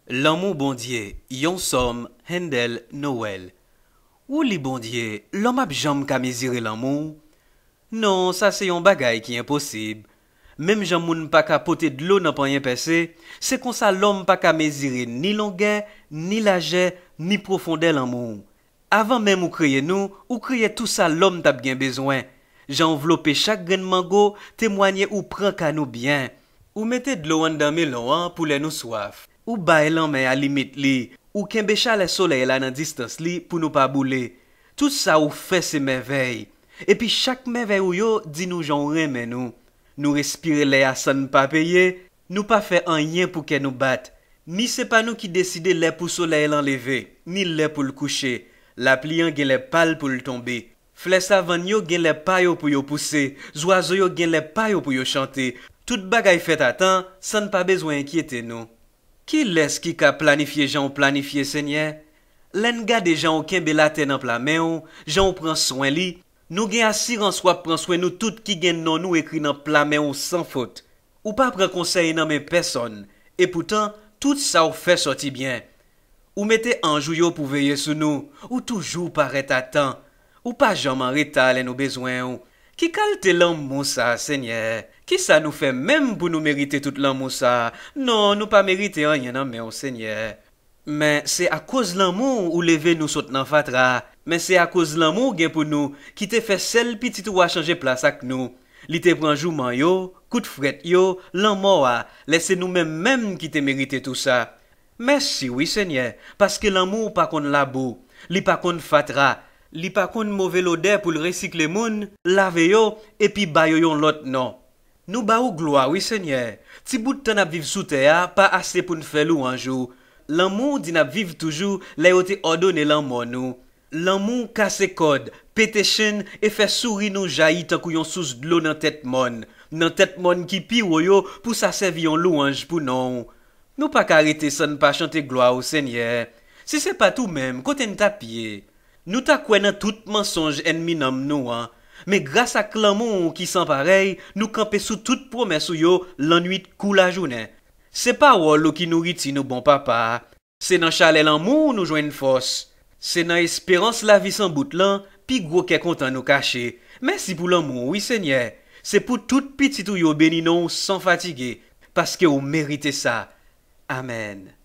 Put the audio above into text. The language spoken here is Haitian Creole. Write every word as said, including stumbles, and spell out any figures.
Lanmou Bondye, yon sòm, Handel Noël. Ou li Bondye, lòm ap janm ka mezire lanmou? Non, sa se yon bagay ki enposib. Menm jan moun pa ka pote dlo nan panyen pèse, se konsa lòm pa ka mezire ni longè, ni lajè, ni pwofondè lanmou. Avan menm ou kreye nou, ou kreye tou sa lòm t ap gen bezwen. Jan ou vlope chak grenn mango, temwanye ou pran ka nou byen. Ou mete dlo anndan melon an pou lè nou swaf. Ou bay lanmè a limit li. Ou kenbe chalè solèy la nan distans li pou nou pa boule. Tout sa ou fè se mèvèy. Epi chak mèvèy ou yo di nou jan ou renmen nou. Nou respire lè a san n pa peye. Nou pa fè anyen pou kè nou bat. Ni se pa nou ki deside lè pou solèy lan leve, ni lè pou l kouche. Lapli an gen lè pa l pou l tonbe. Flè savann yo gen lè pa yo pou yo pouse, zwazo yo gen lè pa yo pou yo chante. Tout bagay fèt a tan, san n pa bezwen enkyete nou. Kilès ki ka planifye jan w planifye, Senyè? Lè n gade jan w kenbe latè nan pla men w, jan w pran swen li, nou gen asirans w ap pran swen nou tout ki gen non nou ekri nan pla men w san fot. Ou pa pran konsèy nan men pèsonn, epoutan, tout sa w fè sòti byen. Ou mete anj ou yo pou veye sou nou, ou toujou parèt a tan. Ou pa janm an reta lè nou bezwen w. Ki kalte lanmou sa a, Senyè? Kisa nou fè menm pou nou merite tout lanmou sa a? Non, nou pa merite anyen nan men w, Senyè. Men se akoz lanmou w ou leve nou sot nan fatra. Men se akoz lanmou w gen pou nou ki te fè sèl Pitit ou a chanje plas ak nou. Li te pran jouman yo, kout frèt yo, lanmò a, lè se nou menm menm ki te merite tou sa. Mèsi wi, Senyè, paske lanmou w pa konn labou, li pa konn fatra, li pa konn move lodè pou l resikle moun, lave yo, epi ba yo yon lòt non. Nou ba ou glwa wi, Senyè. Ti bout tan n ap viv sou tè a pa ase pou n fè lwanj ou. Lanmou w di n ap viv toujou lè yo te òdone lanmò nou. Lanmou w kase kòd, pete chenn e fè souri nou jayi tankou yon sous dlo nan tèt mòn, nan tèt mòn ki pi wo yo pou sa sèvi yon lwanj pou non w. Nou pa ka rete san n pa chante glwa w, Senyè. Si se pa t ou menm, kote n t ap ye? Nou ta kwè nan tout mansonj ènmi nanm nou an. Men gras ak lanmou w ki san parèy, nou kanpe sou tout pwomès ou yo lannuit kou lajounen. Se pawòl ou ki nouriti nou, bon Papa. Se nan chalè lanmou w nou jwenn fòs. Se nan esperans lavi san bout lan, pi gwo kè kontan nou kache. Mèsi pou lanmou w, wi, Senyè. Se pou tout pitit ou yo beni non w san fatige, paske w merite sa. Amèn.